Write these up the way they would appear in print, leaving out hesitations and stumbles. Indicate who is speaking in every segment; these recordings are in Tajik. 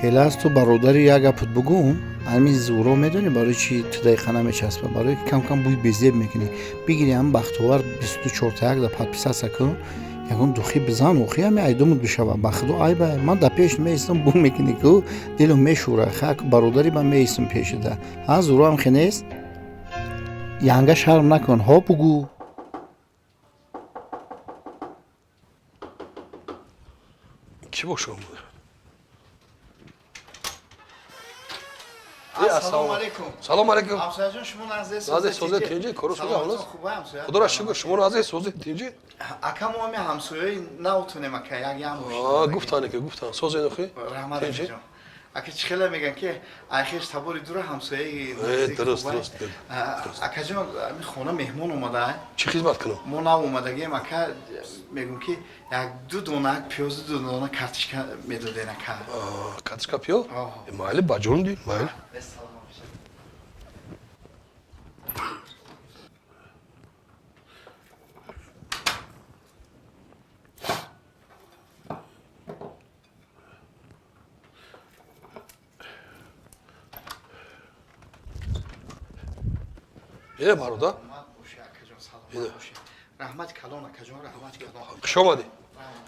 Speaker 1: Хелас ту бародари як гапут бугум, ҳамин зуро медонӣ барои чи ту дақиқа намечаспа? Барои ки кам кам бӯи безеб мекунӣ. Бигири ҳам бахтовар 24 та 1 да подписаться кун, ягон духи бизан, охи ҳами айдумут бишава. Ба худо айба, ман дар пеш меистам, бӯ мекунӣ ку дилам мешӯра. Хак бародари ман меистам пешида. Ҳа, зуро ҳам хе нест? Янга шарм накун, ҳо бугӯ.
Speaker 2: Кӣ бошам?
Speaker 1: Ассалому алайкум.
Speaker 2: Салом алайкум.
Speaker 1: Ҳамсояҷон, шумо назе?
Speaker 2: Назе созе тинҷи, кору созе ҳолос.
Speaker 1: Хуб ҳамсоя.
Speaker 2: Худоро шукр, шумо назе созе тинҷи?
Speaker 1: Ака, мо ҳами ҳамсояи навтунем, ака, як ям.
Speaker 2: Аа, гуфтане ки гуфтан, созе нохи?
Speaker 1: Раҳмат,
Speaker 2: Тинҷи?
Speaker 1: акаҷон. Ака, чӣ хела меган ки айхеш табори дура ҳамсояи
Speaker 2: Э, дуруст, дуруст, дуруст.
Speaker 1: Акаҷон, ами хона меҳмон омада.
Speaker 2: Чӣ хизмат кунам?
Speaker 1: Мо нав омадагием, ака, мегӯм ки як ду дона пиёзу ду дона картишка медоден, ака.
Speaker 2: Аа, картишка пиё?
Speaker 1: Оҳ.
Speaker 2: Э, майли, ба ҷон ди, майли. Э, бародар,
Speaker 1: Саломат бошӣ, акаҷон, саломат бошӣ. Раҳмати калон, акаҷон, раҳмати калон.
Speaker 2: хуш омадӣ.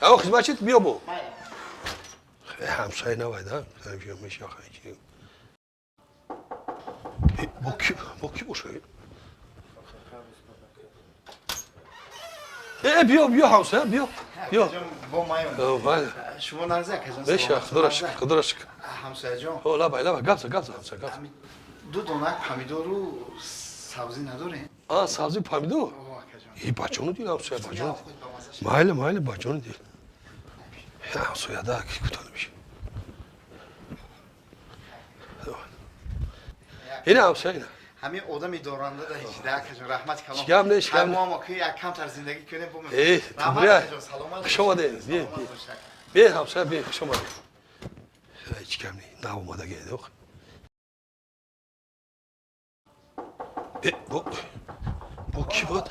Speaker 2: Ягон хизмат чист, биё бо. Э, ҳамсоя навайда, мешахай чи. Э, бо ки боша? Э, биё, биё, ҳамсоя, биё. Биё.
Speaker 1: Акаҷон, бо маем.
Speaker 2: Э, майли.
Speaker 1: Шумо нарзе, акаҷон?
Speaker 2: Меша,
Speaker 1: саломат,
Speaker 2: худоро
Speaker 1: нарзе.
Speaker 2: шукр, худоро шукр.
Speaker 1: Ҳамсояҷон.
Speaker 2: О, лабай, лабай, гап за, гап за, ҳамсоя, гап за.
Speaker 1: Ҳами ду дона помидору сабзӣ надорем?
Speaker 2: А, сабзи помидор?
Speaker 1: О, акаҷон.
Speaker 2: Э, бачону дил, ҳамсоя, бачону.
Speaker 1: Худ ба маза шуд.
Speaker 2: Майли, майли, бачону дил. Э, ҳамсоя да, ки гуфтан меша. Ина ҳамсоя, ина.
Speaker 1: Ҳамин одами доранда да ҳеҷ да, акаҷон, раҳмати калон.
Speaker 2: Ҳеҷ гап нест, ҳеҷ гап
Speaker 1: Ҳар мо ки як камтар зиндагӣ кунем, бо
Speaker 2: Э,
Speaker 1: раҳмат,
Speaker 2: тубрия.
Speaker 1: акаҷон, саломат
Speaker 2: Хуш
Speaker 1: бошед.
Speaker 2: омадед. Бие,
Speaker 1: Саломат
Speaker 2: бие.
Speaker 1: бошед, ака.
Speaker 2: Бе, ҳамсоя, бе, хуш омадед. Ҳеҷ гап не, нав омадагӣ, ох. Э, бо ки буд?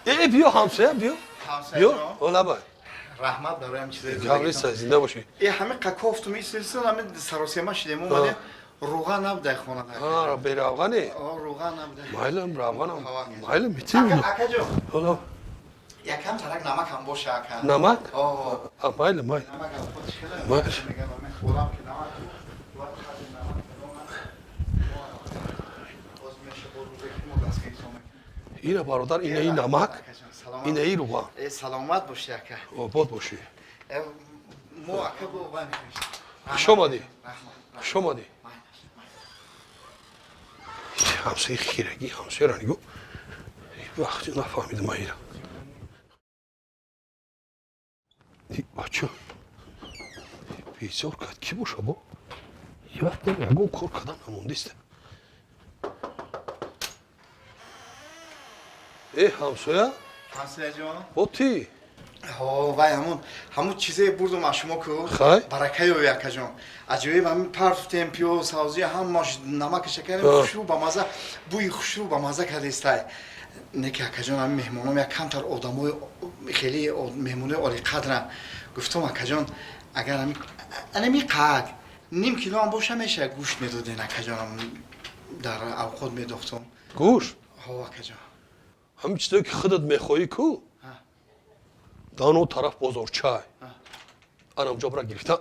Speaker 2: Э, биё, ҳамсоя, биё. Биё,
Speaker 1: Ҳамсояҷон,
Speaker 2: о, лабай.
Speaker 1: раҳмат барои ҳам чизои
Speaker 2: Гап нест, зинда бошӣ.
Speaker 1: Э, ҳамин қа кофтум истилсил, ҳамин саросема шидем, омадем, руға набудай хона.
Speaker 2: А, бе равғане?
Speaker 1: О, руға набудай.
Speaker 2: Майлам, равғанам. Майлам, битим.
Speaker 1: Ака, акаҷон,
Speaker 2: Ҳоло,
Speaker 1: якам тарак намак ҳам боша, ака.
Speaker 2: Намак?
Speaker 1: О.
Speaker 2: А, майли, майли.
Speaker 1: Намак ҳам худш хела
Speaker 2: Майли.
Speaker 1: меган, ҳамин хӯрам ки намак бояд қадри намак медонам. Боз меша, боз рӯзе ки мо дастгирӣ мекунем.
Speaker 2: Ина бародар, ина и намак,
Speaker 1: Акаҷон, саломат.
Speaker 2: ина и руған.
Speaker 1: Э, саломат бошӣ, ака.
Speaker 2: Обод бошӣ.
Speaker 1: Э, мо, ака, бо вай мекунем.
Speaker 2: Хуш омадӣ.
Speaker 1: Раҳмат.
Speaker 2: Хуш омадӣ.
Speaker 1: Майнаш, майнаш.
Speaker 2: Ҳамсояи хирагӣ, ҳамсояро нигоҳ. Вақти нафаҳмидам ман ира. Бача, безор кард, кӣ боша бо? Вақт ягон кор кардан намондист. Э, ҳамсоя,
Speaker 1: Ҳамсояҷон.
Speaker 2: бо ти?
Speaker 1: Ҳо, вай ҳамун чизе бурдум аз шумо ку.
Speaker 2: Хай.
Speaker 1: Баракаё, акаҷон. Аҷоиб, ҳамин партуфтем пиёз, сабзӣ, ҳамаш намака шакарем,
Speaker 2: Ҳа.
Speaker 1: хушрӯ ба маза, бӯи хушрӯ ба маза кардистай. Не ки, акаҷон, ҳамин меҳмоном як камтар одамои хеле меҳмонои олиқадранд. Гуфтам, акаҷон, агар ҳамин анами қак ним кило ҳам боша меша гӯшт медоден, акаҷон, дар авқот медохтум.
Speaker 2: Гӯшт?
Speaker 1: Ҳо, акаҷон.
Speaker 2: Ҳамин чизое ки худат мехоҳӣ ку,
Speaker 1: Ҳа.
Speaker 2: дар он тараф бозорчай. Анам ҷо бира гирифтан.